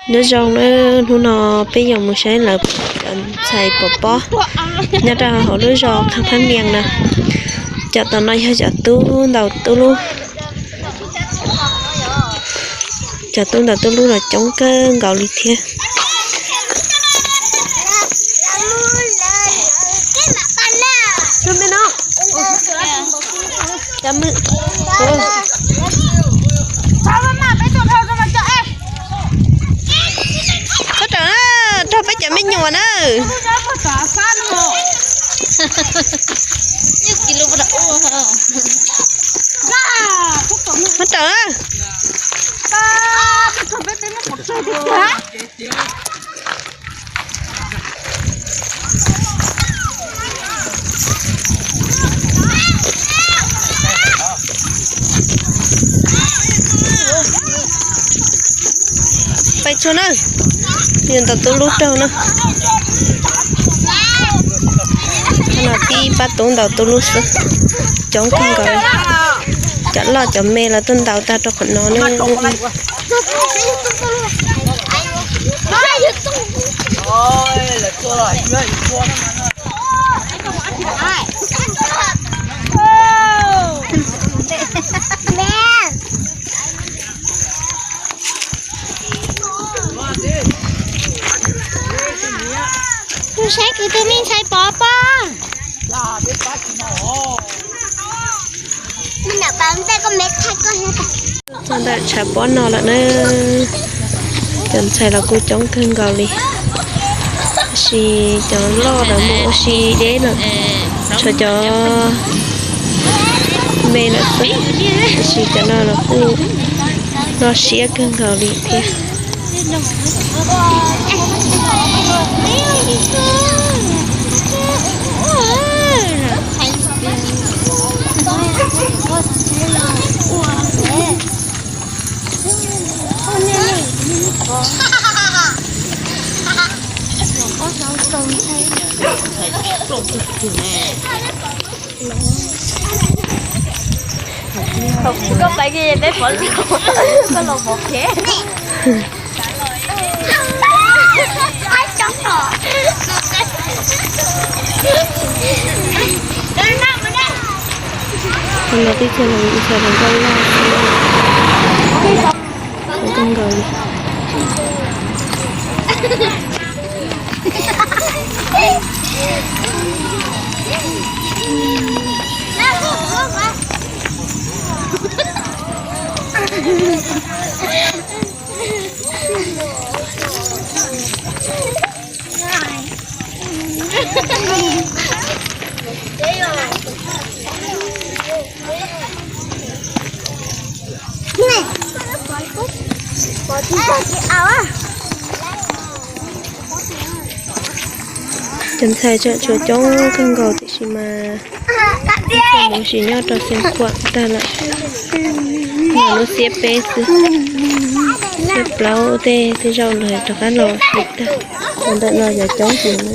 Nyob zoo na, hnub no peb yuav mus saib lawv cov ntxhais pov pob nyob rau hauv lub zos Qhab Phab Nias na. Cov tom no yog cov tub ntaus tub lub. Cov tub ntaus tub lub los coob kawg nkaus li thiab. Thov raws, raug peb cov me nyuam na. Thov raws. Pais tsuag na, yog ntaus tub lub raug na. Qhov no tib pab tub ntaus tub lub xwb, coob kawg nkaus li. Cov loj cov me los tuaj ntaus tag rau qhov no na. Mus saib kuv tus me ntxhais pov pob. Txog ntawm tshav pob no lawm na, cov ntxhais los kuj coob kawg nkaus li, tab sis cov loj lawv mus ua si deb lawm, tshuav cov me lawm xwb, tab sis cov no los kuj loj siab kawg nkaus li thiab. Koj pais kiag peb pov, koj los pov kev. Qhov no tib txhia los ib txhia los nkauj loj xwb, zoo kawg nkaus li. Cov ntxhais tseem tshuav coob kawg nkaus tiam sis mas mus sim nyob rau xeev khuam tag lawm, mas lub xiab peb xwb, xiab plaub tej tej zaum lawv rov qab los sim tag. Ntawm no cov coob heev na.